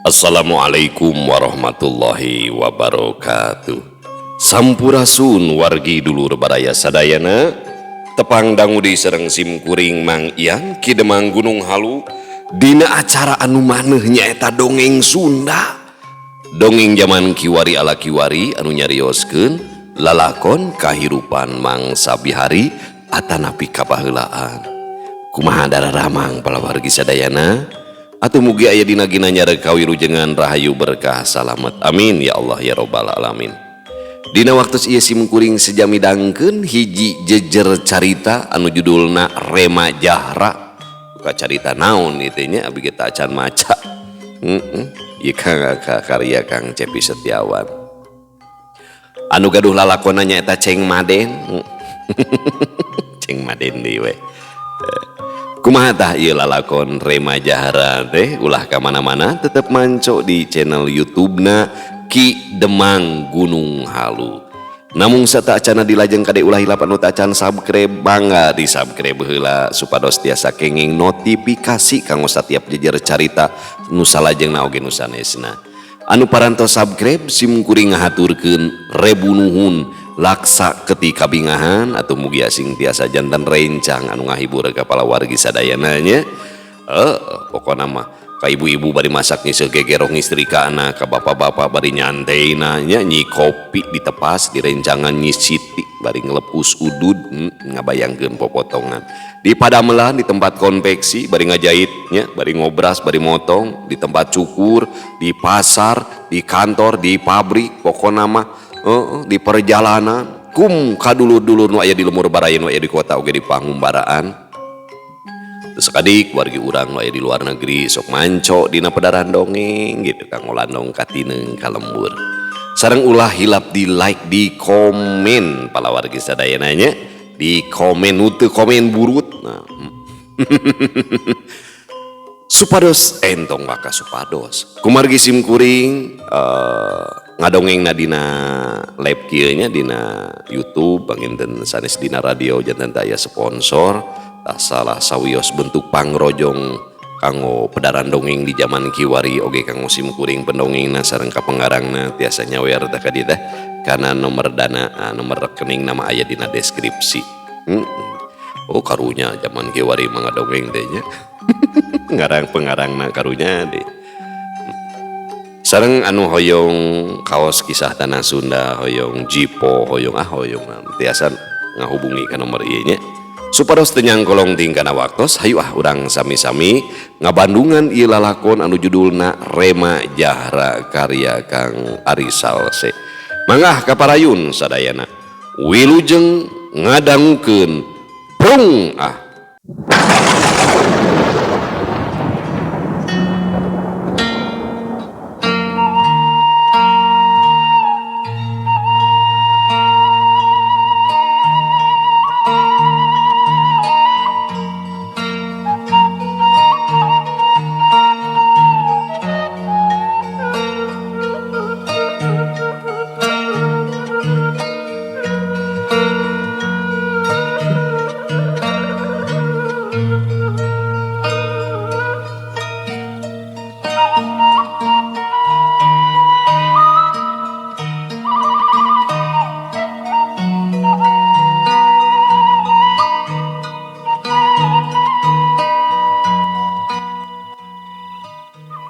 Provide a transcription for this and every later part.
Assalamualaikum warahmatullahi wabarakatuh. Sampurasun wargi dulur baraya sadayana. Tepang dangu di sareng sim kuring Mang Ian Ki Demang Gunung Halu dina acara anu maneuh nyaeta dongeng Sunda. Dongeng zaman kiwari ala kiwari anu nyarioskeun lalakon kahirupan mangsa bihari atanapi kabaheulaan. Kumaha dararamang palawargi sadayana? Atuh mugi aya dina ginanyar kawilujengan rahayu berkah salamet. Amin ya Allah ya robbal alamin. Dina waktu ieu sim kuring sejami dangkeun hiji jejer carita anu judulna Rema Jahra. Buka carita naon ieu teh nya abi ge acan maca. Ieu karya Kang Cepi Setiawan. Anu gaduh lalakonna nyaeta Ceng Maden. Ceng Maden deui we. Kumaha tah ieu lalakon Rema Jahra teh ulah ka mana-mana tetep manco di channel YouTube-na Ki Demang Gunung Halu. Namung sata acana dilajeng kade ulah hilap anu tacan subscribe bangga di subscribe heula supados tiasa kenging notifikasi kanggo satiap jejer carita nu salajengna oge nu sanesna. Anu parantos subscribe sim kuring ngahaturkeun rebu nuhun laksa ketika bingahan atau mugi asing tiasa jantan rencang anu ngahibur ka palawargi sadayana nya. Pokona mah ka ibu-ibu bari masak nyiseuh gegerong istrikana, ka bapak-bapak bari nyanteina nya, nyi kopi ditepas di rencangan nyi Siti bari ngelepus udud, ngabayangkeun popotongan. Di padamelan di tempat konveksi bari ngajahit nya, bari ngobras, bari motong, di tempat cukur, di pasar, di kantor, di pabrik, pokona mah di perjalanan kum kadulur-dulur nu aya di lemur baraya nu aya di kota oge di pangumbaraan. Terus kadik wargi urang nu aya di luar negeri sok manco dina pedaran dongeng gitu kang ngolandong katineung ka lembur. Sareng ulah hilap di like, di komen palawargi sadayana nya, di komen nu teu komen burut. Nah. Supados entong waka supados. Kumargi sim kuring ngadongengna dina live kieu nya dina YouTube panginten sanes dina radio janten teu aya sponsor. Tah salah sawios bentuk pangrojong kanggo pedaran dongeng di zaman kiwari oge kanggo sim kuring pendongengna sareng ka pengarangna tiasa nyawer tah ka dieu teh kana nomor dana, nomor rekening nama aya dina deskripsi. Oh karunya zaman kiwari mah ngadongeng teh nya. Pengarang pengarangna karunya deh. Sareng anu hoyong kaos kisah tanah Sunda, hoyong jipo, hoyong hoyong tiasa ngahubungi ka nomor ieu nya. Supados teu nyangkolong tingkana waktos, hayu ah urang sami-sami ngabandungan ieu lalakon anu judulna Rema Jahra karya Kang Ari Salse. Mangga kaparayun sadayana. Wilujeng ngadangukeun prung ah.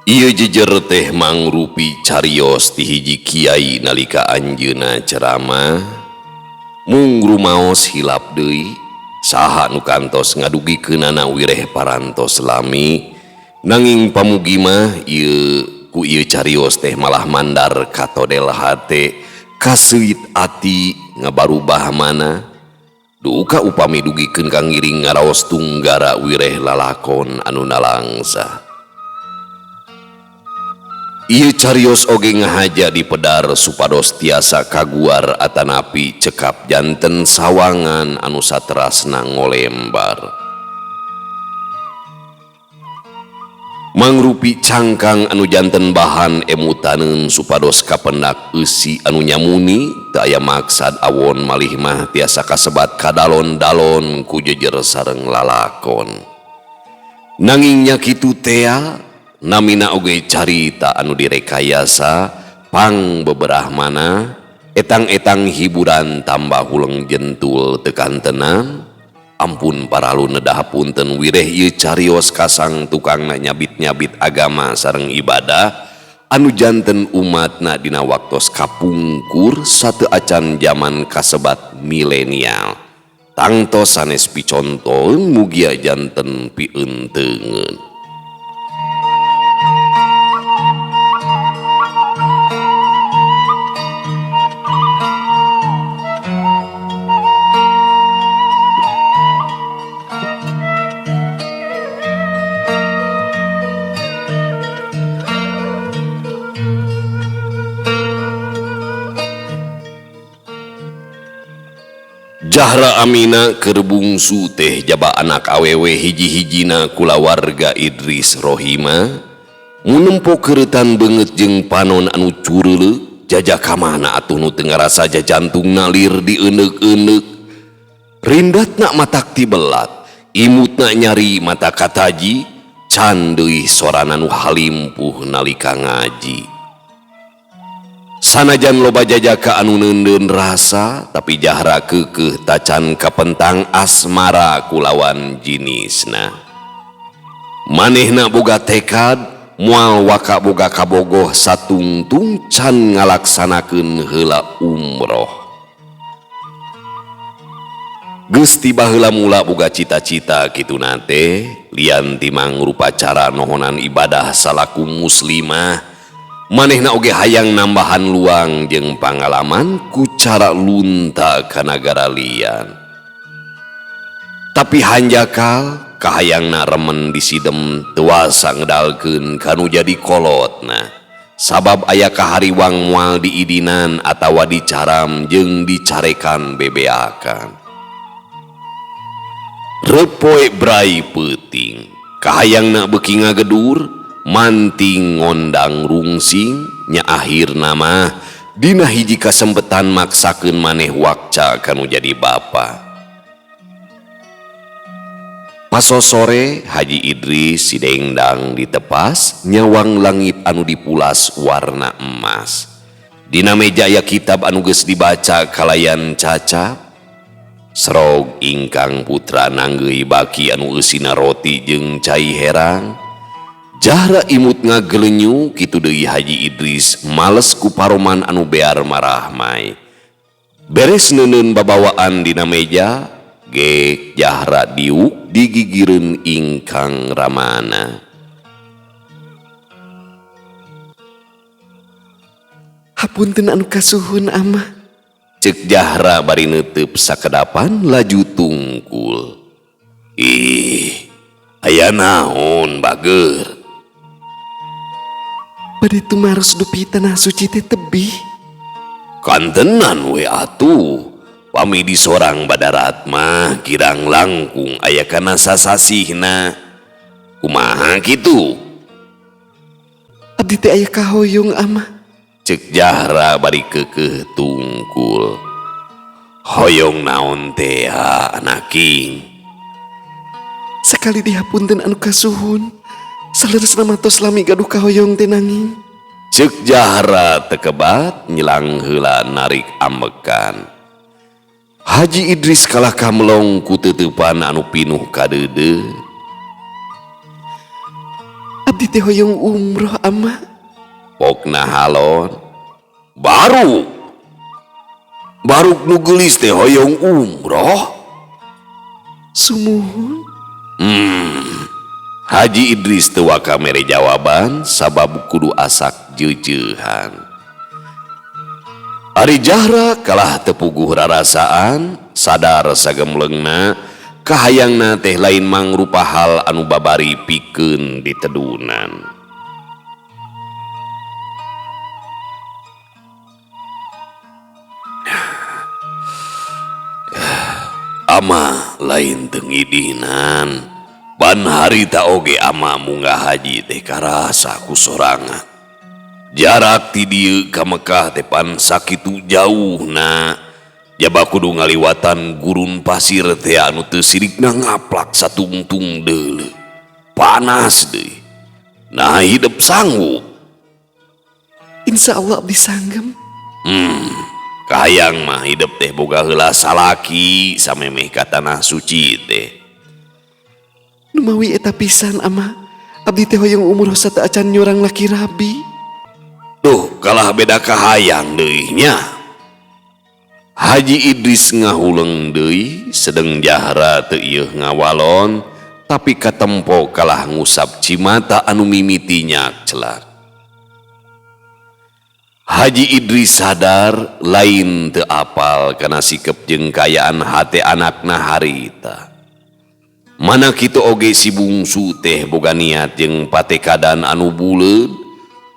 Ieu jejer teh mangrupi carios ti hiji kiai nalika anjeunna ceramah mung rumaos hilap deui saha nu kantos ngadugikeunana wireh parantos lami nanging pamugi mah ieu ku ieu carios teh malah mandar katodel hate kaseuit ati ngabarubah mana duka upami dugikeun ka ngiring ngaraos tunggara wireh lalakon anu nalangsa. Ieu carios oge ngahaja di pedar supados tiasa kaguar atanapi cekap janten sawangan anu saterasna ngolembar. Mangrupi cangkang anu janten bahan emutaneun supados kapendak eusi anu nyamuni teu aya maksad awon malih mah tiasa kasebat kadalon-dalon ku jejer sareng lalakon. Nanging nya kitu tea Namina oge carita anu direkayasa pang beberah mana etang-etang hiburan tambah huleng jentul tekan tenang. Ampun paralu nedah punten wireh ieu carios kasang tukangna nyabit-nyabit agama sareng ibadah anu janten umatna dina waktos kapungkur sateu acan jaman kasebat milenial. Tangtos sanes picontoeun mugia janten pienteungeun. Jahra Amina keur bungsu teh jaba anak awewe hiji-hijina kulawarga Idris Rohima munempo keuretan beungeut jeung panon anu cureuleuh jajak ka mana atuh nu teu ngarasa jajantungna lir dieneuk-eneuk rindatna matak tibelat imutna nyari mata kataji can deui sorana nu halimpuh nalika ngaji. Sanajan loba jajaka anu neundeun rasa tapi Jahra keukeuh tacan kapentang asmara kulawan jinisna. Manehna boga tekad moal waka boga kabogoh satungtung can ngalaksanakeun heula umroh. Geus ti baheula mula boga cita-cita kituna teh lian ti mangrupa cara nohonan ibadah salaku muslimah. Manehna oge hayang nambahan luang jeung pangalaman ku cara lunta ka nagara lian. Tapi hanjakal kahayangna remen disidem teu wasa ngedalkeun kanu jadi kolotna. Sabab aya kahariwang moal diidinan atawa dicaram jeung dicarekan bebeakan. Repoe brai peuting, kahayangna beuki ngagedur, manting ngondang rungsing nya akhirna mah dina hiji kasempetan maksakeun maneh wakca kanu jadi bapa. Pasosore Haji Idris sidengdang ditepas nyawang langit anu dipulas warna emas. Dina meja aya kitab anu geus dibaca kalayan cacap. Serog ingkang putra nanggeui baki anu eusina roti jeung cai herang. Jahra imut ngagelenyu kitu deui Haji Idris males ku paroman anu bear marahmai. Beres neuneun babawaan dina meja, gek Jahra diuk digigireun ingkang ramana. Hapunten anu kasuhun amah. Ceuk Jahra bari neuteup sakedapan laju tungkul. Ih, aya naon bager? Bade tumaros dupi tanah suci teh tebih. Kantenan we atuh. Pami di sorang badarat mah kirang langkung aya kana sasasihna. Kumaha kitu? Abdi teh aya kahoyong amah. Ceuk Jahra bari keukeuh tungkul. Hoyong naon teh anaking? Sakali dihapunten anu kasuhun. Saleresna matos lami gaduh kahoyong teh nanging. Ceuk Jahra tekebat nyelang heula narik ambekan. Haji Idris kalah kamelong ku teuteupan anu pinuh kadeudeuh. Abdi teh hoyong umroh amah. Pokna halon. Baru. Baruk nu geulis teh hoyong umroh. Sumuhun. Haji Idris teu waka mere jawaban sabab kudu asak jeujeuhan. Ari Jahra kalah tepuguh rarasaan, sadar sagemlengna, kahayangna teh lain mangrupa hal anu babari pikeun ditedunan. Ama lain teu ngidinan. Ban harita oge ama munggah haji teh karasa ku sorangan. Jarak ti dieu ka Mekah teh pan sakitu jauhna. Jaba kudu ngaliwatan gurun pasir teh anu teu sirikna ngaplak satungtung deuleu. Panas deui. Nah hidep sanggup. Insya Allah abdi sanggem. Kahayang mah hidep teh boga heula salaki samemeh ka tanah suci teh. Numawi eta pisan ama, abdi teh hoyong umroh sateuacan nyorang laki rabi. Duh, kalah beda kahayang deui nya. Haji Idris ngahuleng deui sedeng Jahra teu ieuh ngawalon, tapi katempo kalah ngusap cimata anu mimiti nyacelak. Haji Idris sadar lain teu apal kana sikep jeung kaayaan hate anakna harita. Mana kitu oge si bungsu teh boga niat jeung patekadan anu buleud,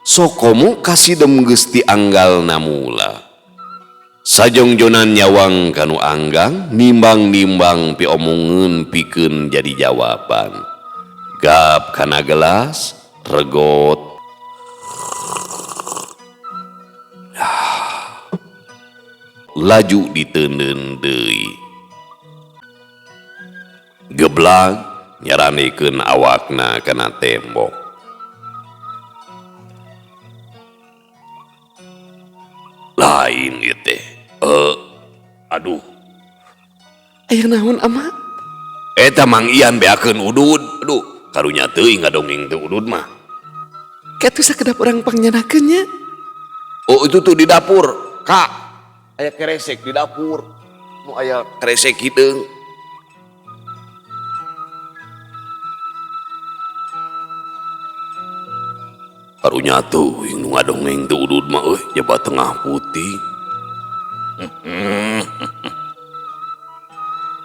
sokomo kasidem geus tianggalna mula. Sajongjonan nyawang kanu anggang, nimbang-nimbang piomongeun pikeun jadi jawaban. Gap kana gelas, regot. Laju diteundeun deui. Geblag nyaranekeun awakna kana tembok. Lain ieu teh. Aduh. Aya naon ama? Eta Mang Ian beakeun udud. Aduh, karunya teuing ngadongeng teh udud mah. Katuh sakedap urang pangnyandakeun nya. Oh, itu tuh di dapur, Kak. Aya keresek di dapur. Nu aya keresek hideung. Karunya teuing nu ngadongeng teh udud mah euy, jaba tengah putih.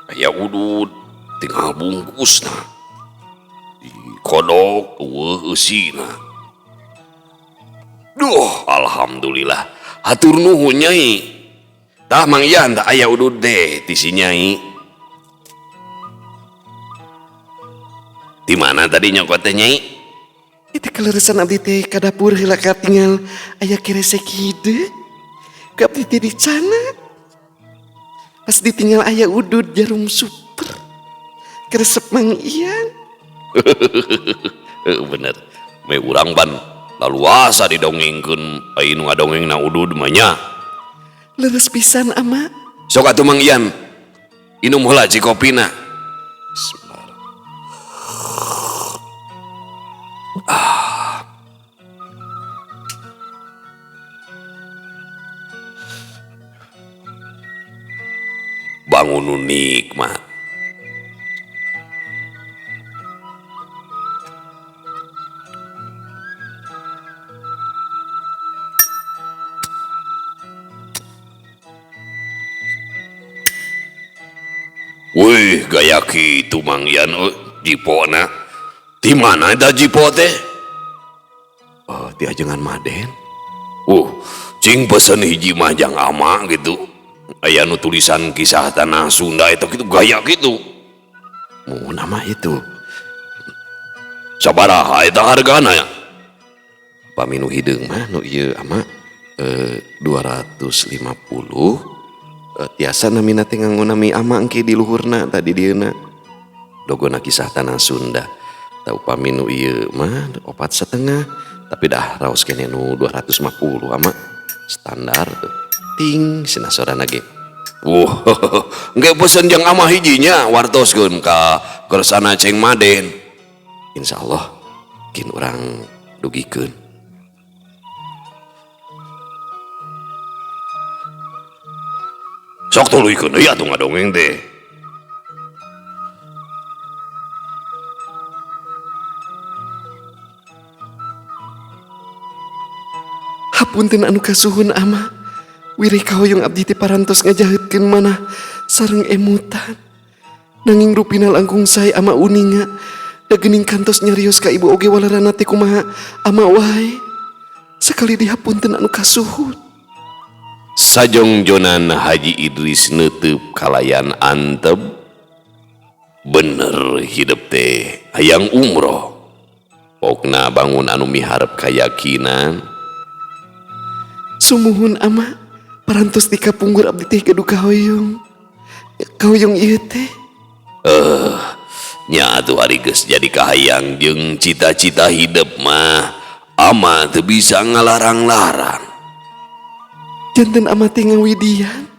Aya udud tinggal bungkusna. Kodok eueuh eusina. Duh, alhamdulillah. Hatur nuhun nyai. Tah Mang Ian tah aya udud teh ti si nyai. Di mana tadi nyokot teh nyai? Itu keleresan abdi teh ka dapur heula katingal aya keresek hideung. Ku abdi teh dicana. Pas ditinggal aya udud jarum super. Keresep Mang Ian. Bener. Me urang ban laluasa didongengkeun ai nu ngadongengna udud mah nya. Leres pisan ama. Sok atuh Mang Ian. Inum heula cikopina. Bangun nu nikmat. Wih, gaya kitu Mang Ian euy, jipona. Di mana eta jipo teh? Oh, ti ajengan Maden. Cing pesen hiji mah jang ama gitu. Aya nu tulisan kisah tanah Sunda eta kitu gaya kitu. Mau nama itu. Sabaraha eta hargana ya? Pami nu hideung mah nu ieu ama 250. Tiasa namina teh nganggo nami ama engke di luhurna tadi dieuna. Dogona kisah tanah Sunda. Tah upami nu ieu mah 4,5, tapi dah raos keneh nu 250 ama standar tuh. Ting cenah sorana ge. Wah, engke pesen jeung ama hijinya wartoskeun ka kersana Ceng Maden. Insyaallah kin urang dugikeun. Sok tuluykeun deui atuh ngadongeng teh. Hapunten anu kasuhun ama. Wirih kahoyong abdi teh parantos ngajaheutkeun manah sareng emutan. Nanging rupina langkung sae ama uninga. Da geuning kantos nyarios ka ibu oge walarana teh kumaha ama wae. Sakali dihapunten anu kasuhun. Sajongjonan Haji Idris neuteup kalayan antep. Bener hidup teh hayang umroh. Pokna bangun anu miharep kayakinan. Sumuhun ama, parantos di kapungkur abdi teh gaduh kahoyong. Kahoyong ieu teh. Nya atuh ari geus jadi kahayang jeung cita-cita hidep mah ama teu bisa ngalarang-larang. Janten ama teh ngawidian.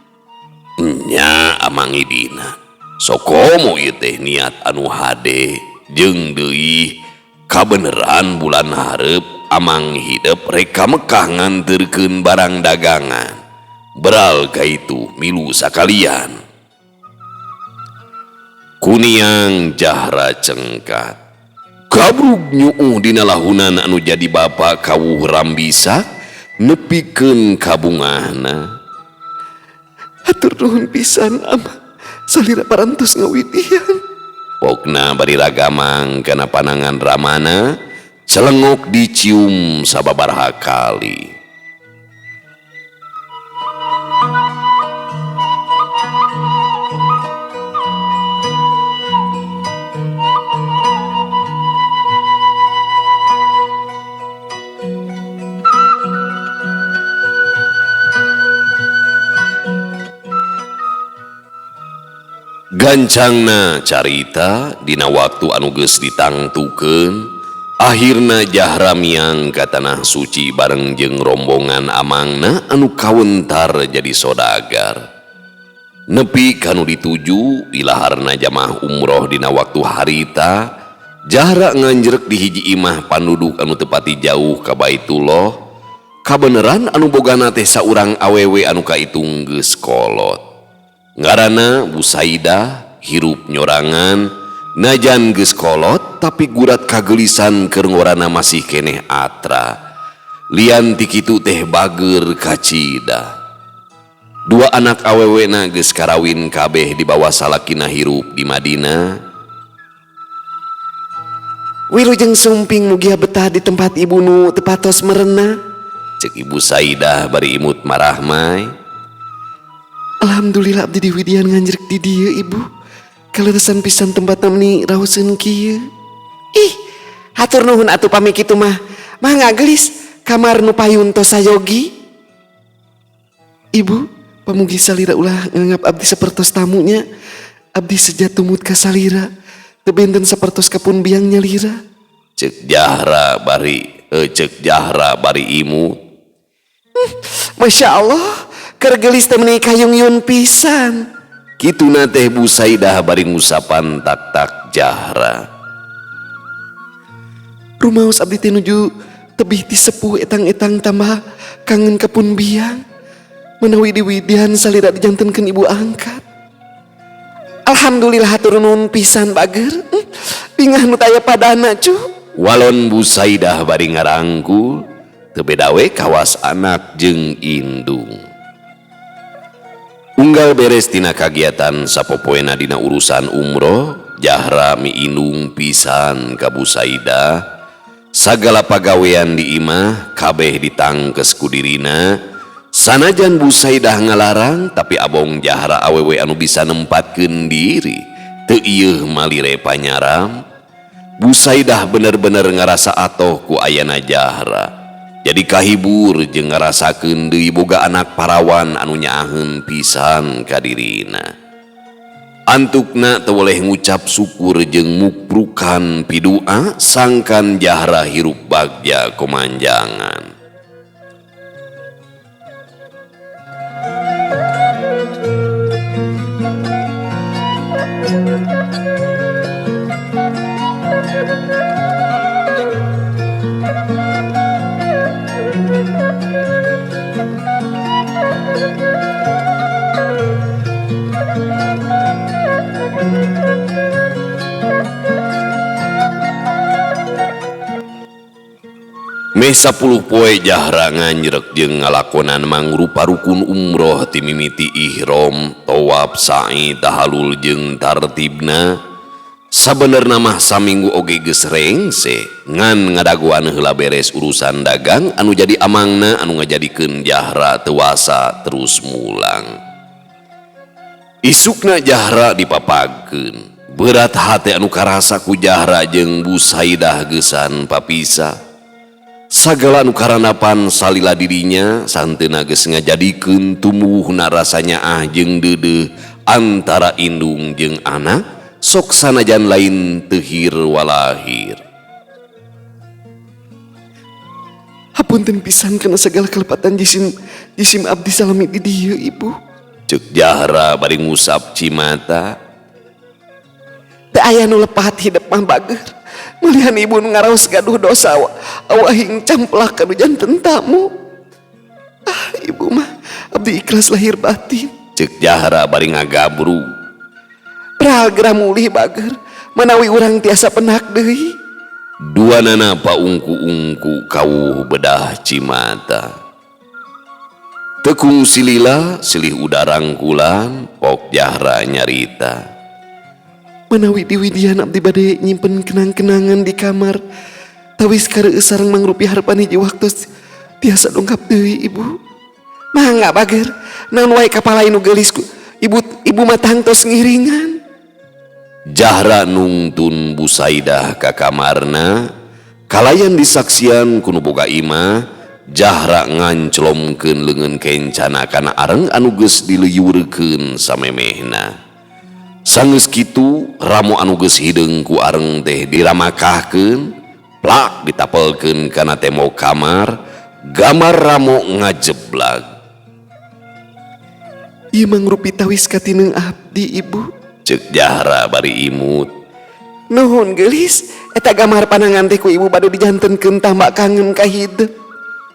Nya ama ngidina. Sokomo ieu teh niat anu hade jeung deui kabeneran bulan hareup amang hidep rek ka Mekah nganterkeun barang dagangan. Beral ka itu milu sakalian. Kuniang Jahra cengkat. Gabrug nyuuh dina lahunan anu jadi bapa kawuh rambisak nepikeun kabungahna. Hatur nuhun pisan ama salira parantos ngawidian. Pokna bari ragamang kana panangan ramana celengok dicium sababaraha kali. Gancangna carita dina waktu anu geus ditangtukeun, akhirna Jahra miang ka tanah suci bareng jeung rombongan amangna anu kawentar jadi sodagar. Nepi kanu dituju ilaharna jamaah umroh dina waktu harita, Jahra nganjrek di hiji imah panduduk anu tepati jauh ka Baitullah. Kabeneran anu bogana teh saurang awewe anu kaitung geus kolot. Ngaranna Bu Saidah hirup nyorangan najan geus kolot tapi gurat kagelisan keur ngorana masih keneh atra. Lian ti kitu teh bager kacida. Dua anak awewena geus karawin kabeh di bawah salakina hirup di Madinah. Wilujeng sumping mugia betah di tempat ibu nu teu patos merenah. Cek Ibu Saidah bari imut marahmai. Alhamdulillah abdi diwidian nganjrek di dieu ibu. Kaleresan pisan tempat meni raoseun kieu. Ih, hatur nuhun atuh pami kitu mah. Mangga gelis kamar nu payun tos sayogi. Ibu, pamugi salira ulah nganggap abdi sapertos tamunya. Abdi seja tumut ka salira. Teu benten sapertos ka pun biang nyalira. Cek Jahra bari imut. Masya Allah. Keur geulis teh meuni kayung-yun pisan. Kituna teh Bu Saidah bari ngusapan tak-tak Jahra. Rumaos abdi teh nuju tebih ti sepuh etang-etang tambah kangen ka pun biang. Menawi diwidian salira dijantenkeun ibu angkat. Alhamdulillah hatur nuhun pisan bager. Bingah nu taya padana cu. Walon Bu Saidah bari ngarangkul teu beda we kawas anak jeung indung. Unggal beres tina kagiatan sapopoena dina urusan umroh, Jahra miindung pisan ka Bu Saidah. Sagala pagawean di imah kabeh ditangkes ku dirina. Sanajan Bu Saidah ngalarang, tapi abong Jahra awewe anu bisa nempatkeun diri. Teu ieuh malire panyaram. Bu Saidah bener-bener ngarasa atoh ku ayana Jahra. Jadi kahibur jeung ngarasakeun deui boga anak parawan anu nyaaheun pisan ka dirina. Antukna teu boleh ngucap syukur jeung mukrukan pidua sangkan Jahra hirup bagja komanjangan. Meh 10 poe Jahra nganjrek jeung ngalakonan mangrupa rukun umroh ti mimiti ihram, tawaf, sa'i, tahalul jeung tartibna. Sabenerna mah saminggu oge geus rengse, ngan ngadagoan heula beres urusan dagang anu jadi amangna anu ngajadikeun Jahra teu wasa terus mulang. Isukna Jahra dipapagkeun. Berat hate anu karasa ku Jahra jeung Bu Saidah geusan papisah. Sagala nu karanapan salila dirinya santeuna geus ngajadikeun tumbuhna rasa nyaah jeung deudeuh antara indung jeung anak Sok sanajan lain tehir walahir. Hapunten pisan kana segala kelepatan jisim jisim abdi salami di dieu, Ibu. Cek Jahra bari ngusap cimata. Teu aya nu lepat hidep mah, bager. Malihan ibu nu ngaraos gaduh dosa awahing camplak kanu janten tamu. Ah, ibu mah abdi ikhlas lahir batin. Cek Jahra bari ngagabrug. Pral geura mulih, bager, manawi urang tiasa penak deui. Duanana paungku-ungku kawuh bedah cimata. Teu kungsi lila silih udarangkulan pok Jahra nyarita. Manawi diwidian abdi bade nyimpen kenang-kenangan di kamar. Tawis kareueus sareng mangrupi harepan hiji waktu tiasa dongkap deui, Ibu. Mangga, bager, naon wae kapalai nu geulis ku ibu, ibu mah tangtos ngiringan. Jahra nungtun Bu Saidah ka kamarna kalayan disaksian ku nu boga imah. Jahra nganclomkeun leungeun kencana kana areng anu geus diluyurkeun samemehna. Sanggeus kitu ramo anu geus hideung ku areng teh diramakahkeun, plak ditapelkeun kana tembok kamar. Gambar ramo ngajeblag. Ieu mangrupi tawis katineung abdi, Ibu. Cek Jahra bari imut. Nuhun geulis, eta gambar panangan teh ku ibu bade dijantenkeun tambah kangen ka hidep.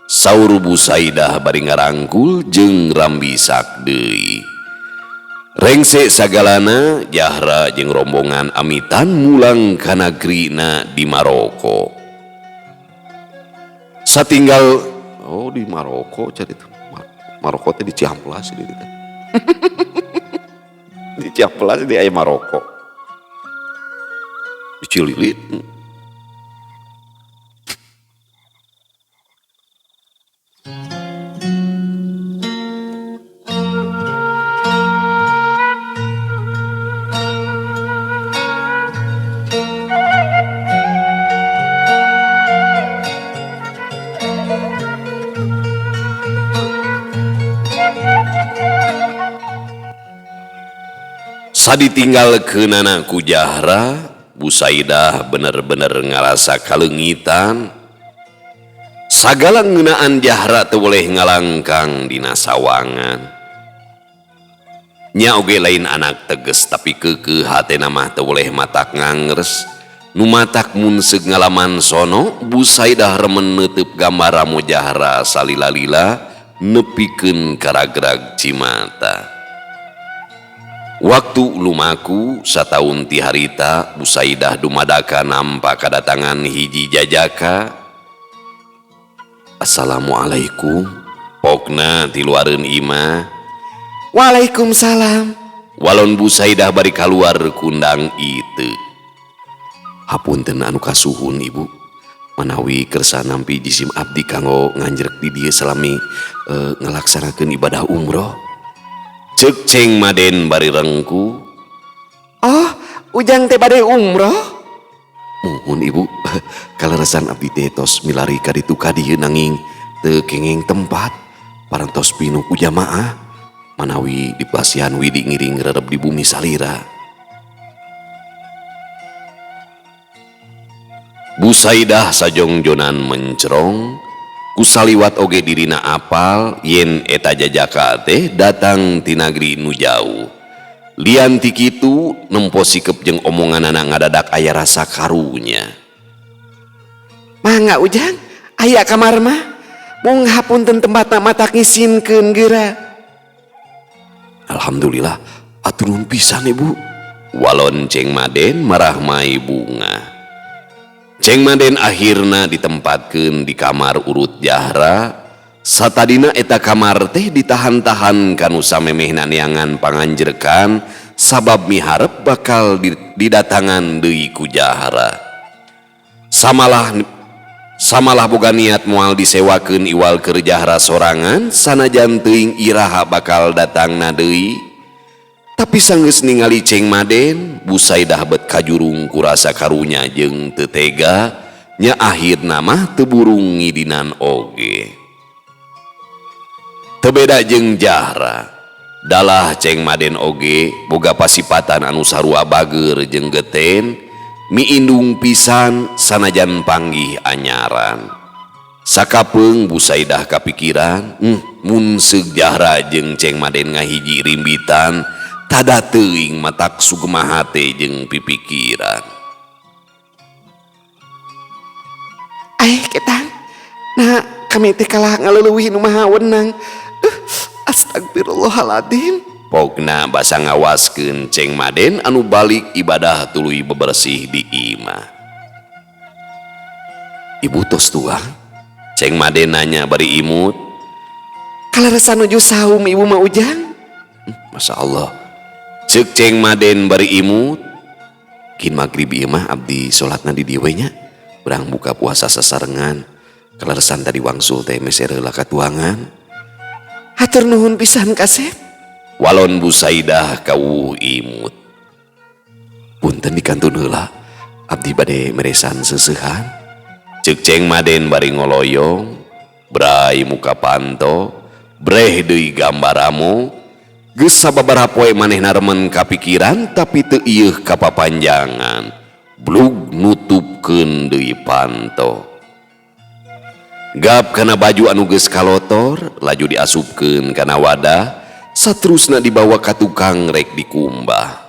Saur Bu Saidah bari ngarangkul jeung rambisak deui. Rengse sagalana, Jahra jeung rombongan amitan mulang ka nagrina di Maroko. Satinggal oh di Maroko cari itu. Maroko teh di Ciamplas di ditu. Di Ciamplas di aya Maroko. Di Cilelit. Saditinggalkeunana ku Jahra, Bu Saidah bener-bener ngarasa kaleungitan. Sagala ngeunaan Jahra teu boleh ngalangkang dina sawangan. Nya oge lain anak teges, tapi keukeuh hatena mah teu boleh matak ngangres. Nu matak mun seug ngalaman sono, Bu Saidah remen neuteub gambar ramo Jahra salila-lila nepikeun karagrag cimata. Waktu lumaku sataun ti harita, Bu Saidah dumadaka nampa kadatangan hiji jajaka. Assalamualaikum, pokna tiluareun imah. Waalaikumsalam. Walon Bu Saidah bari kaluar kundang itu. Hapunten anu kasuhun, Ibu. Manawi kersa nampi jisim abdi kanggo nganjrek di dieu salami ngalaksanakeun ibadah umroh. Cek Ceng Maden bari rengku. Oh, ujang teh bade umroh? Muhun, Ibu, kaleresan abdi teh tos milari ka ditu ka dieu nanging teu kenging tempat. Parantos pinuh ku jamaah. Manawi dipasihan widi ngiring rerep di bumi salira. Bu Saidah sajongjonan mencerong. Kusaliwat oge dirina apal yen eta jajaka teh datang ti nagri nu jauh. Lian ti kitu nempo sikep jeung omonganana ngadadak aya rasa karunya. Mangga ujang, aya kamar mah. Mung hapunten tempatna matak ngisinkeun geura. Alhamdulillah, atur nuhun pisan, Ibu. Walon Ceng Maden marahmai bunga. Ceng Maden akhirna ditempatkeun di kamar urut Jahra. Satadina eta kamar teh ditahan-tahan kanu samemehna neangan panganjrekan sabab miharep bakal didatangan deui ku Jahra. Samalah boga niat moal disewakeun iwal keur Jahra sorangan sanajan teuing iraha bakal datangna deui. Tapi sanggeus ningali Ceng Maden, Bu Saidah bet kajurung ku rasa karunya jeung teu tega, nya akhirna mah teu burung ngidinan oge. Teu beda jeung Jahra. Dalah Ceng Maden oge boga pasipatan anu sarua bager jeung geten, miindung pisan sanajan panggih anyaran. Sakapeung Bu Saidah kapikiran, mun seug Jahra jeung Ceng Maden ngahiji rimbitan, tada teuing matak sugema hate jeung pipikiran. Aih ketang, nah kami teh kalah ngaleuwih nu maha wenang. Astagfirullahaladzim. Pokna basa ngawaskeun Ceng Maden anu balik ibadah tuluy bebersih di imah. Ibu tos tuang? Ceng Maden nanya bari imut. Kaleresan nuju saum ibu mah Ujang. Masya Allah. Ceuk Ceng Maden bari imut. Kin magrib ieu mah abdi salatna di dieu we nya. Urang buka puasa sasarengan. Kaleresan tadi wangsul teh meser heula katuangan. Hatur nuhun pisan kasep. Walon Bu Saidah kawuh imut. Punten dikantun heula, abdi bade meresan seuseuhan. Ceuk Ceng Maden bari ngoloyong, bray muka panto, breh deui gambaramu. Geus sababaraha poe manehna remen kapikiran tapi teu ieuh kapapanjangan. Blug nutupkeun deui panto. Gap kana baju anu geus kalotor, laju diasupkeun kana wadah, saterusna dibawa ka tukang rek dikumbah.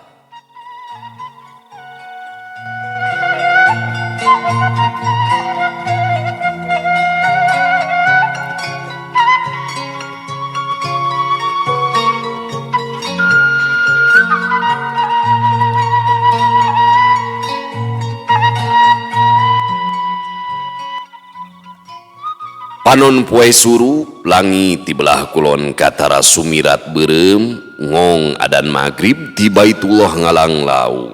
Panon poe surup langit ti belah kulon katara sumirat beureum ngong adan magrib ti Baitullah ngalanglau.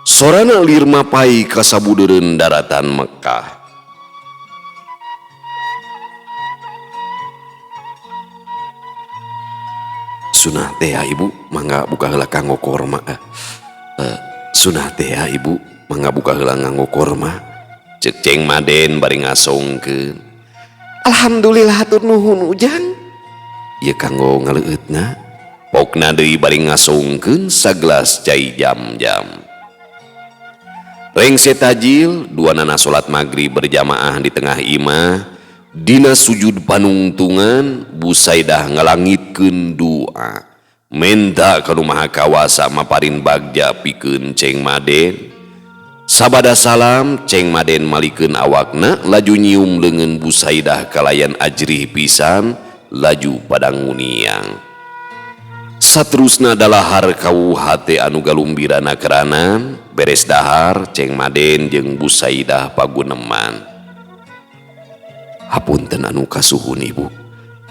Sorana lir mapai ka sabudeureun daratan Mekah. Sunah teh ya ibu, mangga buka heula kanggo korma. Sunah teh ya ibu, mangga buka heula nganggo korma. Ceuk Ceng Maden bari ngasongkeun. Alhamdulillah hatur nuhun Ujang. Ieu kanggo ngaleueutna. Pokna deui bari ngasongkeun sagelas cai jam-jam. Rengse tajil, duanana salat magrib berjamaah di tengah imah. Dina sujud panungtungan, Bu Saidah ngalangitkeun doa. Menta ka nu Maha Kawasa maparin bagja pikeun Ceng Maden. Sabada salam, Ceng Maden malikeun awakna laju nyium leungeun Bu Saidah kalayan ajrih pisan laju padanguniang. Saterusna dalahar kawuh hate anu galumbirana keranan, beres dahar Ceng Maden jeung Bu Saidah paguneman. Hapunten anu kasuhun ibu,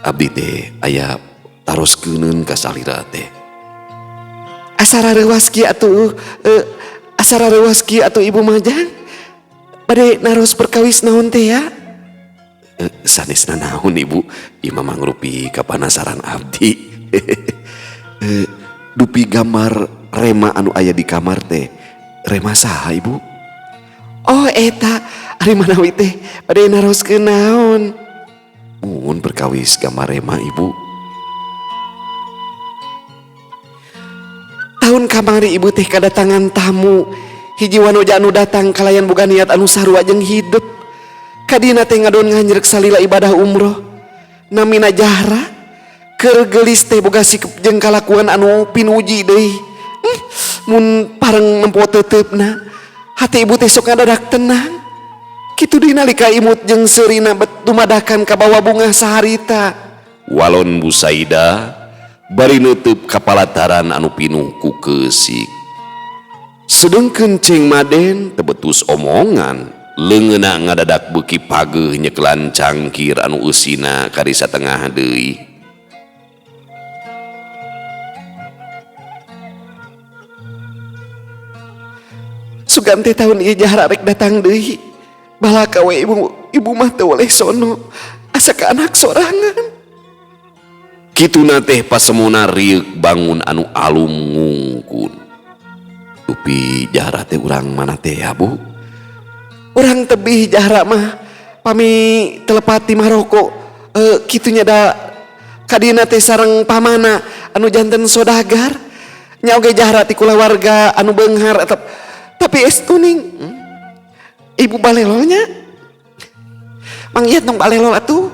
abdi teh aya taroskeunun ka salira teh. Asara reuwas kieu atuh, asara reuwas kieu atuh ibu majang. Bade naros perkawis naon teh ya? Sanesna naon ibu, ieu mah mangrupi kapanasaran abdi. Dupi gambar rema anu aya di kamar teh, rema saha ibu? Oh eta, ari manawi teh bade naroskeun naon? Mun perkawis gambar rema ibu. Tahun kamari ibu teh kadatangan tamu, hiji wanoja anu datang kalayan boga niat anu sarua jeung hidup. Kadina teh ngadon nganjrek salila ibadah umroh. Namina Jahra, keur geulis teh boga sikep jeung kalakuan anu pinuji deui. Mun pareng nempo teuteupna, hati ibu teh sok ngadadak tenang. Kitu deui nalika imut jeung seurina bet dumadakan kabawa bunga saharita. Walon Bu Saidah bari neuteub ka palataran anu pinuh ku keusik. Sedengkeun Ceng Maden teu betus omongan, leungeunna ngadadak beuki pageuh nyekelan cangkir anu eusina kari satengah deui. Sugan teh tahun ieu Jahra rek datang deui. Balaka we ibu mah teu weleh sono, asa ka anak sorangan. Kituna teh pasemona rieuk bangun anu alum ngungkun. Dupi Jahra teh urang mana teh ya bu? Urang tebih Jahra mah pami telepati Maroko, kitunya da Kadieuna teh sareng pamana anu janten sodagar. Nya oge Jahra ti kulawarga anu beunghar tapi estuning. Ibu balelolnya. Mang ieu tong balelol atuh.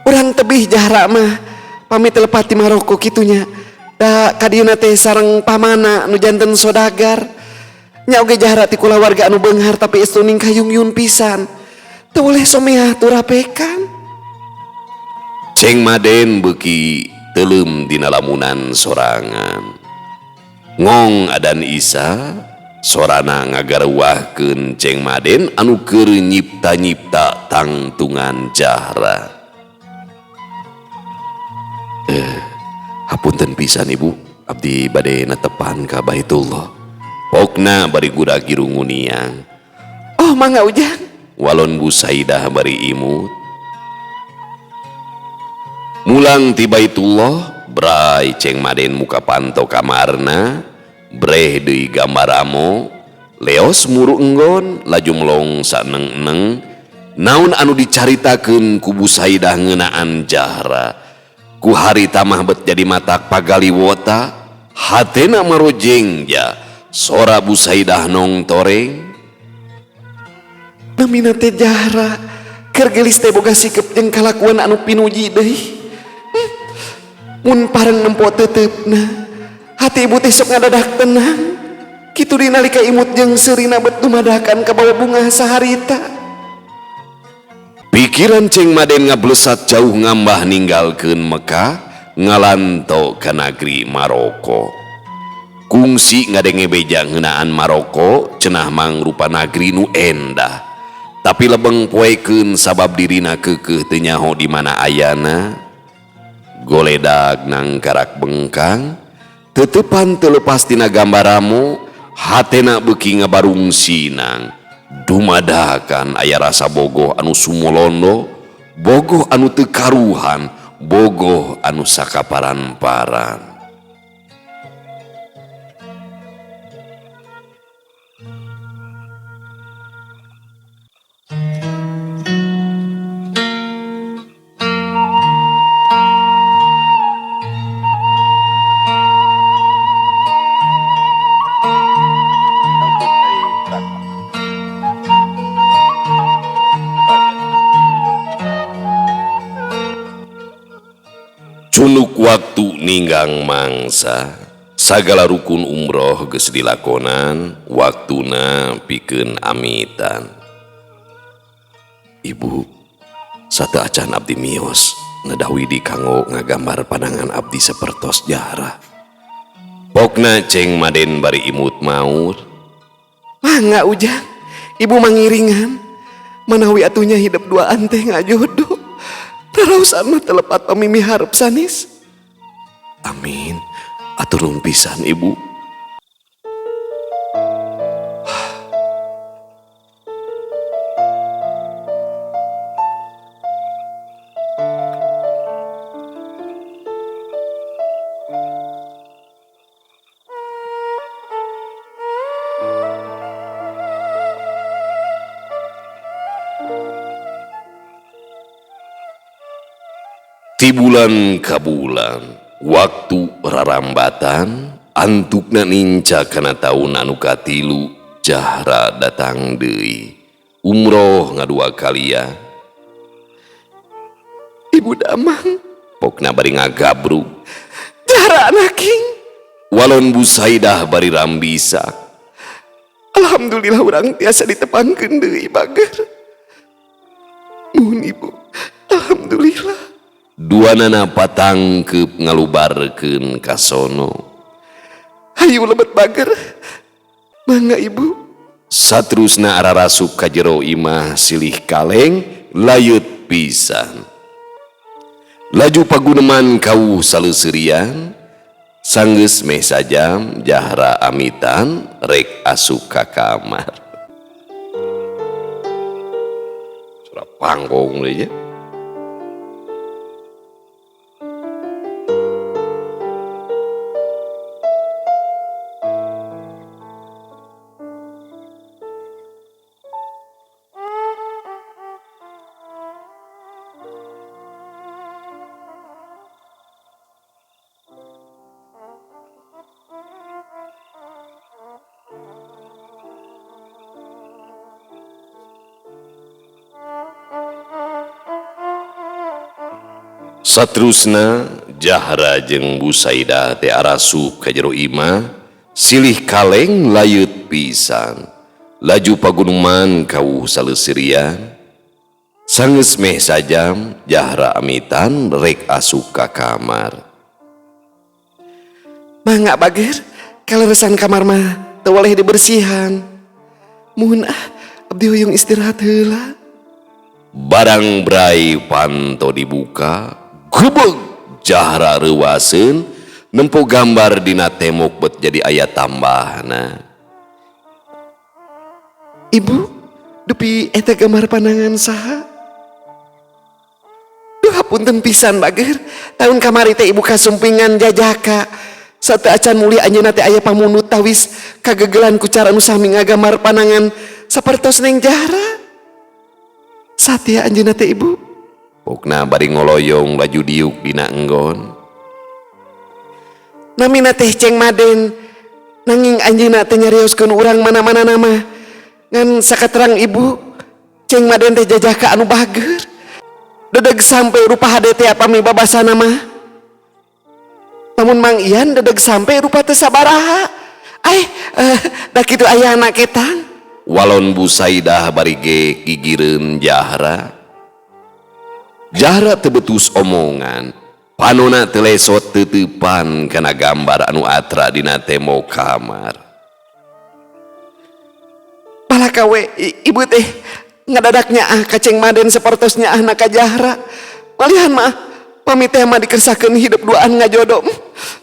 Urang tebih Jahra mah pamit lepat ti Maroko kitunya. Da kadieuna teh sareng pamana anu janten sodagar. Nya oge Jahra ti kulawarga anu beunghar tapi estuning kayungyun pisan. Teu boleh someah turapekan. Ceng Maden beuki teuleum dina lamunan sorangan. Ngong adan Isa sorana ngagareuwahkeun Ceng Maden anu keur nyipta-nyipta tangtungan Jahra. Hapunten pisan ibu, abdi bade netepan ka Baitullah. Pokna bari gura-giru nguniang. Oh mangga ujang. Walon Bu Saidah bari imut. Mulang ti Baitullah, bray Ceng Maden muka panto kamarna, breh deui gambaramo, leos muru enggon laju melong saneng-neng, naon anu dicaritakeun ku Bu Saidah ngeunaan Jahra. Ku harita mah bet jadi matak pagaliwota, hatena marojeng ja, sora Bu Saidah nong toreng. Namina teh Jahra, keur geulis teh boga sikep jeung kalakuan anu pinuji deui. Mun pareng nempo teuteup-na, hati ibu teh sok ngadadak tenang. Kitu dinalika imut jeung seurina bet dumadakan kabawa bunga saharita. Pikiran Ceng Maden ngablesat jauh ngambah ninggalkeun Mekah, ngalanto ka nagri Maroko. Kungsi ngadenge beja ngeunaan Maroko, cenah mangrupa nagri nu endah. Tapi lebeng poekeun sabab dirina keukeuh teu nyaho di mana ayana. Goledag nangkarak bengkang, tetepan teu lepas tina gambaramu, hatena beuki ngabarung sinang. Dumadakan aya rasa bogoh anu sumolondo, bogoh anu teu karuhan, bogoh anu sakaparan-paran. Cunuk waktu ninggang mangsa, sagala rukun umroh geus dilakonan, waktuna pikeun amitan. Ibu, sateuacan abdi mios, nedah widi kanggo ngagambar pandangan abdi sapertos Jahra. Pokna Ceng Maden bari imut maur. Mangga ujang, ibu mangiringan, manawi atunya hidup duaan teh ngajodoh. Terus mah telepat pamimi hareup sanis. Amin. Atur nuhun pisan ibu. Ti bulan ka bulan, waktu rarambatan, antukna ninca kana taun anu katilu, Jahra datang deui. Umroh ngadua kalian. Ibu damang, pokna bari ngagabrug. Jahra anaking. Walon Bu Saidah bari rambisa. Alhamdulillah urang tiasa ditepangkeun deui bager. Nuhun ibu, alhamdulillah. Duanana patangkeup ngalubarkeun kasono. Hayu lebet bager. Mangga ibu. Satrusna ararasup ka jero imah silih kaleng layut pisan. Laju paguneman kawuh saleuseurian, sanggeus meh sajam Jahra amitan rek asup ka kamar. Sora pangkong deui nya. Saterusna Jahra jeung Bu Saidah teh arasup ka jero imah silih kaleng layeut pisan. Laju pagunuman kawuh saleusirian. Sanggeus meh sajam Jahra amitan rek asup ka kamar. Mangga bager, kaleresan kamar mah teu boleh dibersihan. Muhun ah, abdi hoyong istirahat heula. Barang brai panto dibuka, gubeg Jahra reuaseun nempo gambar dina tembok bet jadi aya tambahna. Ibu, dupi eta gambar panangan saha? Duh, hapunten pisan bager, tahun kamari teh ibu kasumpingan jajaka. Sateu acan mulih anjeunna teh aya pamundut tawis kagegelan ku cara nu sami ngagambar panangan sapertos Neng Jahra. Satya anjeunna teh ibu. Pokna bari ngoloyong laju diuk dina enggon. Namina teh Ceng Maden, nanging anjeunna teh nyarioskeun urang mana-mana nama. Ngan sakaterang ibu, Ceng Maden teh jajaka anu bager. Dedeg sampai rupa hade teh pami babasana mah. Namun Mang Ian dedeg sampai rupa teh sabaraha. Ai, da kitu ayana ketang. Walon Bu Saidah bari ge gigireun Jahra. Jahra teu betus omongan, panona teu lesot teuteupan kana gambar anu atra dina tembok kamar. Balaka we ibu teh ngadadaknya ah ka Ceng Maden sapertosnya ah na ka Jahra. Malihan mah pami teh mah dikersakeun hidup duaan ngajodoh.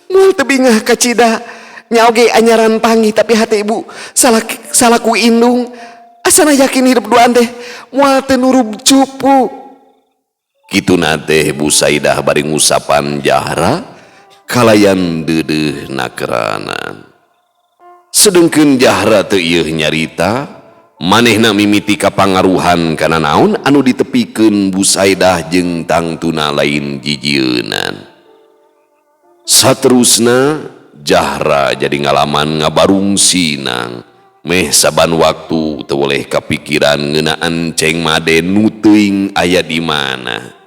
Moal teu bingah kacida. Nya oge anyaran panggih tapi hati ibu salaku indung. Asana yakin hidup duaan teh moal teu nurub cupu. Kituna teh Bu Saidah bari ngusapan Jahra kalayan deudeuh nakeranan. Sedengkeun Jahra teu ieuh nyarita, manehna mimiti kapangaruhan kana naon anu ditepikeun Bu Saidah jeung tangtuna lain jijieunan. Saterusna Jahra jadi ngalaman ngabarung sinang, meh saban waktu teu boleh kapikiran ngeunaan Ceng Maden nu teuing aya di mana.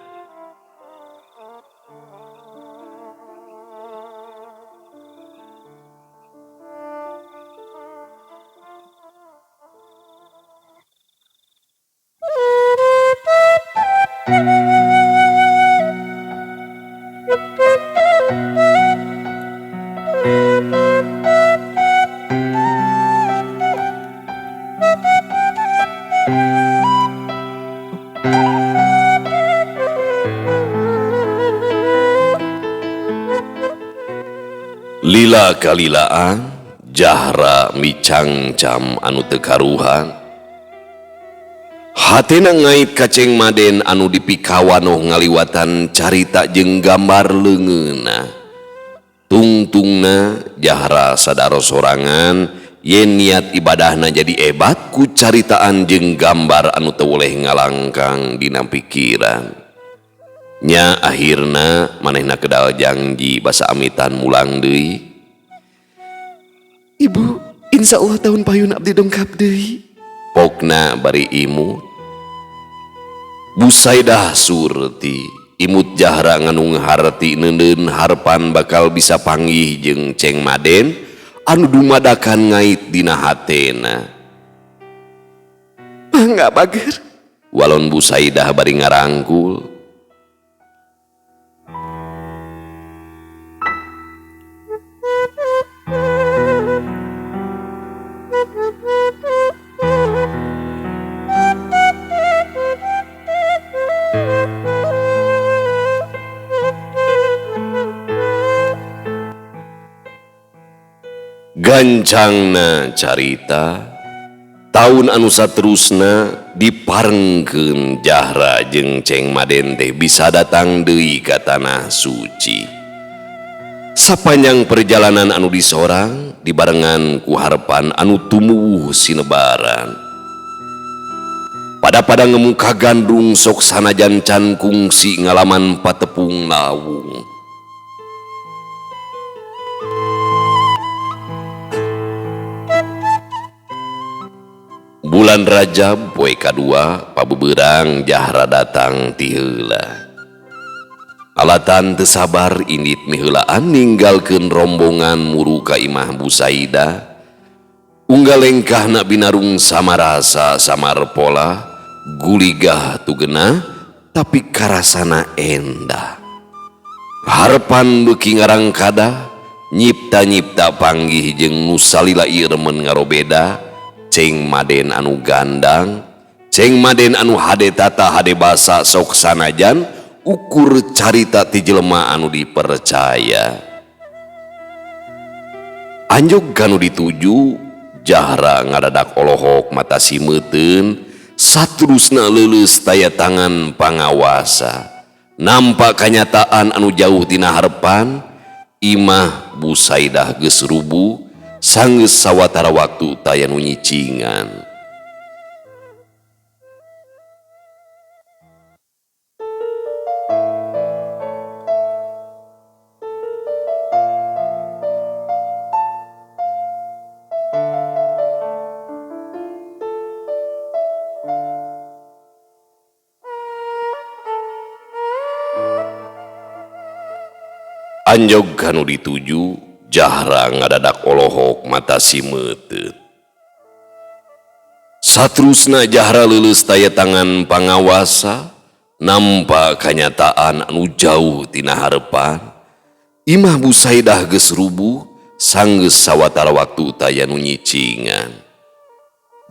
Lila kalilaan Jahra micangcam anu teu karuhan. Hatena ngait ka Ceng Maden anu dipikawanoh ngaliwatan carita jeung gambar leungeunna. Tungtungna Jahra sadaro sorangan yen niat ibadahna jadi ebat ku caritaan jeung gambar anu teu boleh ngalangkang dina pikiran. Nya akhirna manehna kedal janji basa amitan mulang deui. Ibu, insya Allah tahun payun abdi dongkap deui. Pokna bari imut. Bu Saidah surti, imut Jahra nganung harti neundeun harpan bakal bisa panggih jeung Ceng Maden anu dumadakan ngait dina hatena. Mangga bager. Walon Bu Saidah bari ngarangkul. Gancangna carita taun anu saterusna diparengkeun Jahra jeung Ceng Maden teh bisa datang deui ka tanah suci. Sapanjang perjalanan anu disorang dibarengan ku harepan anu tumuwuh sinebaran. Pada-pada ngemuka gandrung sok sanajan can kungsi ngalaman patepung lawung. Bulan Rajab poe kadua pabeberang Jahra datang ti heula. Alatan teu sabar indit miheulaan ninggalkeun rombongan muru ka imah Bu Saidah. Unggal lengkahna binarung samarasa samar pola guligah tugena tapi karasana endah. Harepan beuki ngarangkada nyipta-nyipta panggih jeung nu salila ieu remen ngarobeda ceng maden anu gandang ceng maden anu hade tata hade basa sok sanajan ukur carita ti jelema anu dipercaya. Anjog kanu dituju Jahra ngadadak olohok mata simeuteun saterusna leuleus taya tangan pangawasa. Nampak kanyataan anu jauh tina harepan imah Bu Saidah geus rubuh sanggeus sawatara waktu taya nu nyicingan. Anjog kanu dituju Jahra ngadadak olohok mata simeuteut. Satrusna Jahra leuleus taya tangan pangawasa nampak kanyataan anu jauh tina harepan imah Bu Saidah geus rubuh sanggeus sawatara waktu taya nu nyicingan.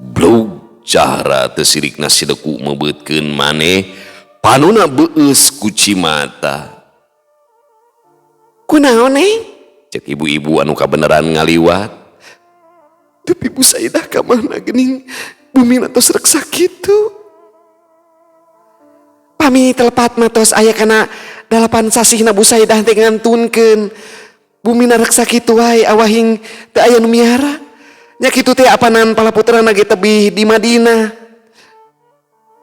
Blog Jahra teu sirikna sideku mebeutkeun maneh panona beueus ku cimata. Kunaon neng? Cek ibu-ibu anu kabeneran ngaliwat. Tapi Bu Saidah ka mana geuning bumi tos rek sakitu. Pami telepat mah tos aya kana 8 sasihna Bu Saidah teh ngantunkeun. Bumi rek sakitu wae awahing teu aya nu miara. Nya kitu teh apanan palaputrana ge tebih di Madinah.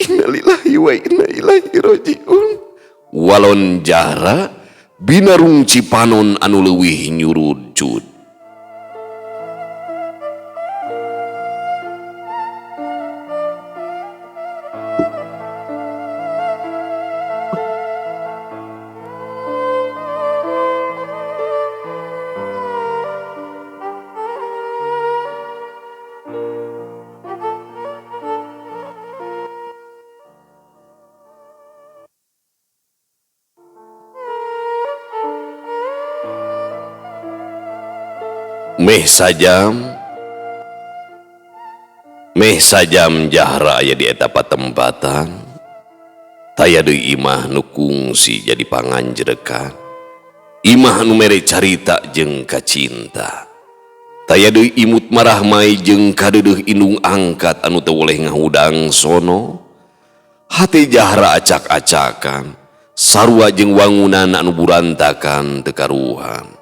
Innalillahi wa inna ilaihi rajiun. Walon Jahra binarung cipanon anu leuwih nyurujud. Meh sajam Jahra aya di eta patempatan taya deui imah nu kungsi jadi panganjrekan imah nu mere carita jeung kacinta taya deui imut marahmai jeung kadeudeuh indung angkat anu teu boleh ngahudang sono. Hate Jahra acak-acakan sarua jeung wangunan anu burantakan teu karuhan.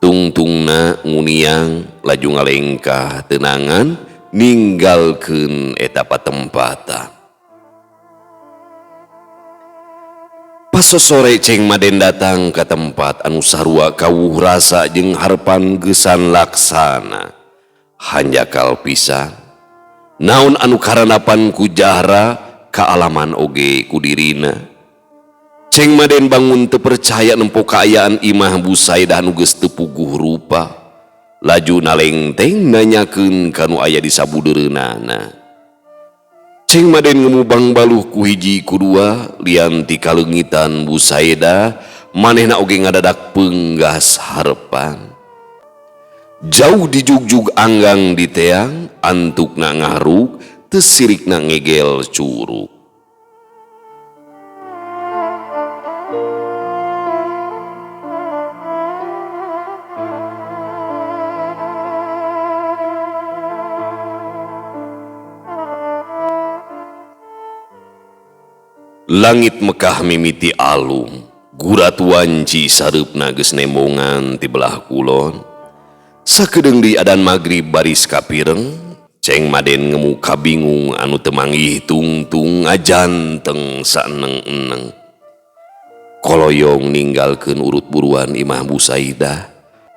Tungtungna nguniang laju ngalengkah tenangan ninggalkeun eta patempatan. Pas sore ceng Maden datang ka tempat anu sarua kawuh rasa jeung harepan geusan laksana. Hanjakal pisan naon anu karanapan ku Jahra kaalaman oge ku dirina. Ceng Maden bangun teu percaya nempo kaayaan imah Bu Saidah nu geus teu puguh rupa. Laju nalengteng nanyakeun ka nu aya di sabudeureunana. Ceng Maden ngemubang baluh ku hiji ku dua lian ti kaleungitan Bu Saidah manehna oge ngadadak peunggas harepan. Jauh dijugjug anggang di teang antukna ngahruk teu sirikna ngegel curug. Langit Mekah mimiti alum, gurat wanci sareupna geus nembongan ti belah kulon. Sakedeung di adan magrib baris kapireng, Ceng Maden ngemu kabingung anu teu manggih tungtung ngajanteng saeneng-eneng. Koloyong ninggalkeun urut buruan imah Bu Saidah.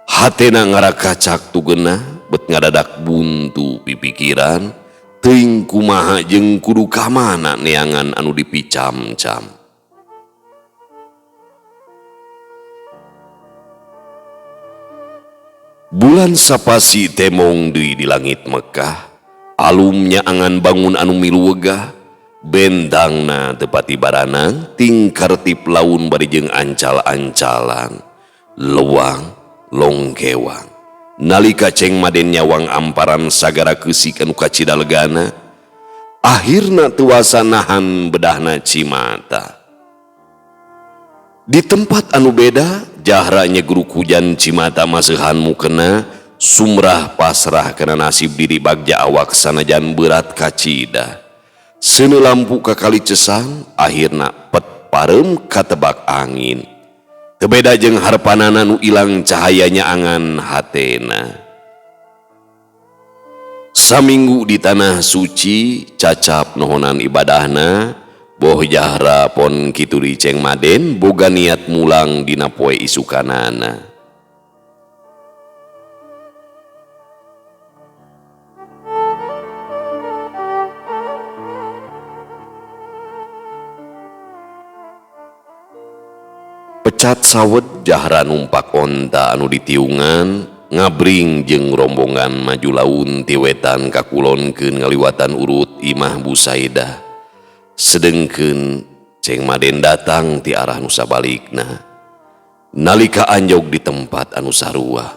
Hatena ngarakacak tugena bet ngadadak buntu pipikiran. Teuing kumaha jeung kudu ka mana neangan anu dipicam-cam. Bulan sapasi temong deui di langit Mekah, alum nyaangan bangun anu milu wegah, bentangna teu pati baranang, tingkartip laun bari jeung ancal-ancalan, lewang longkewang. Nalika Ceng Maden nyawang amparan sagara keusik anu kacida legana, akhirna teu wasa nahan bedahna cimata. Di tempat anu beda, Jahra nyegruk hujan cimata maseuhan mukena, sumrah pasrah kana nasib diri bagja awak sanajan berat kacida. Seuneu lampu kakali cesang, akhirna pet pareum katebak angin. Teu beda jeung harpanana nu ilang cahaya nyaangan hatena. Saminggu di tanah suci, cacap nohonan ibadahna, boh Jahra pon kitu di Ceng Maden boga niat mulang dina poe isukanana. Pecat sawet Jahra numpak onta anu ditiungan, ngabring jeung rombongan maju laun ti wetan ka kulonkeun ngaliwatan urut imah Busaidah. Sedengkeun Ceng Maden datang ti arah nu sabalikna. Nalika anjog di tempat anu sarua,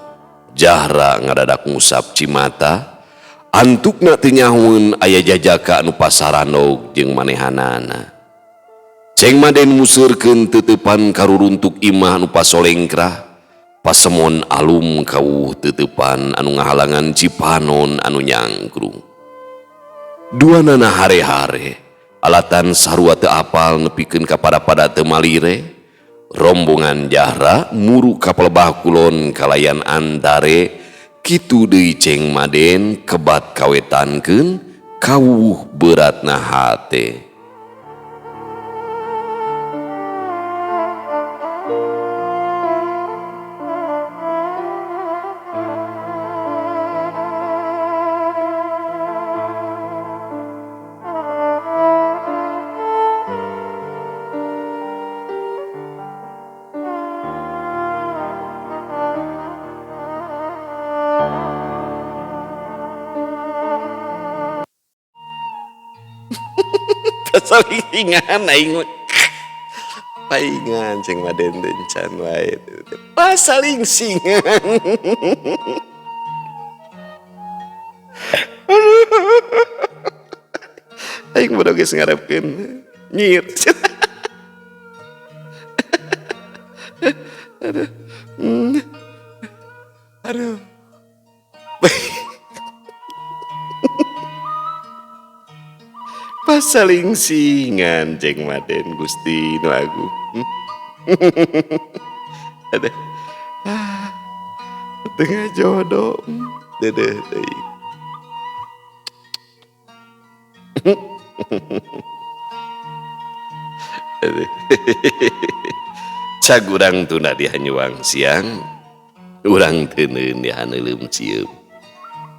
Jahra ngadadak ngusap cimata, antukna teu nyahoeun aya jajaka anu pasarandog jeung manehanana. Ceng Maden museurkeun teuteupan karuruntuk imah anu pasolengkrah, pasemon alum kawuh teuteupan anu ngahalangan cipanon anu nyangkrung. Duanana hare-hare, alatan sarua teu apal nepikeun ka pada-pada teu malire, rombongan Jahra muru ka pelebah kulon kalayan antare, kitu deui Ceng Maden kebat kawetankeun kawuh beratna hate. Salingan aing paingan Ceng Maden dencan wae pasaling singan. Aing bodoh geus ngarepkeun nyir. Aduh. Aduh. Pasaling singan Ceng Maden Gusti nu agung. Aduh. Ah, tengah jodoh. Dedeh deui. Aduh. Cag urang tunda di hanyuang siang, urang teuneun di haneuleum cieum.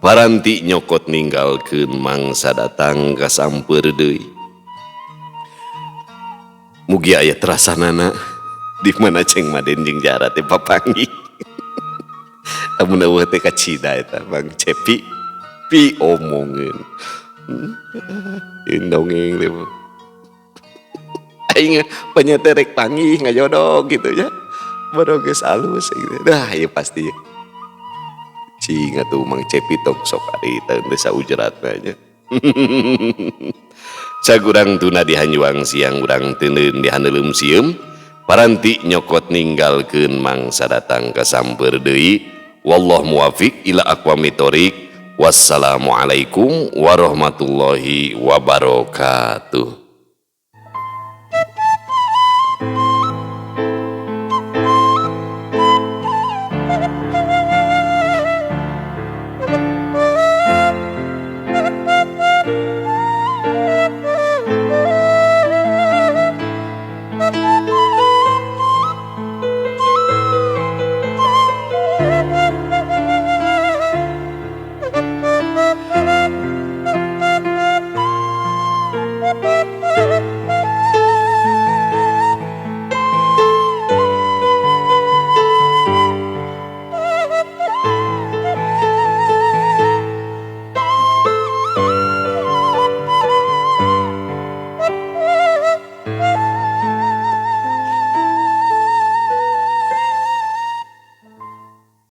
Paranti nyokot ninggalkeun mangsa datang ka sampeur deui. Mugi aya terasanana di mana Ceng Maden jeung Jahra teh papanggih. Amun eueuh teh kacida eta Bang Cepi pi omongeun. Dongeng teh. Aing panyete rek panggih ngajodog gitu ya. Baru geus alus gitu. Dah ieu pasti. Cing atuh Mang Cepi tong sok ari teu saujratna nya. Cag urang tuna di hanyuang siang urang teuneun di haneuleum sieum, paranti nyokot ninggalkeun mangsa datang ka sampeur deui. Wallahu muwafiq ila aqwamit thoriq. Wassalamualaikum warahmatullahi wabarakatuh.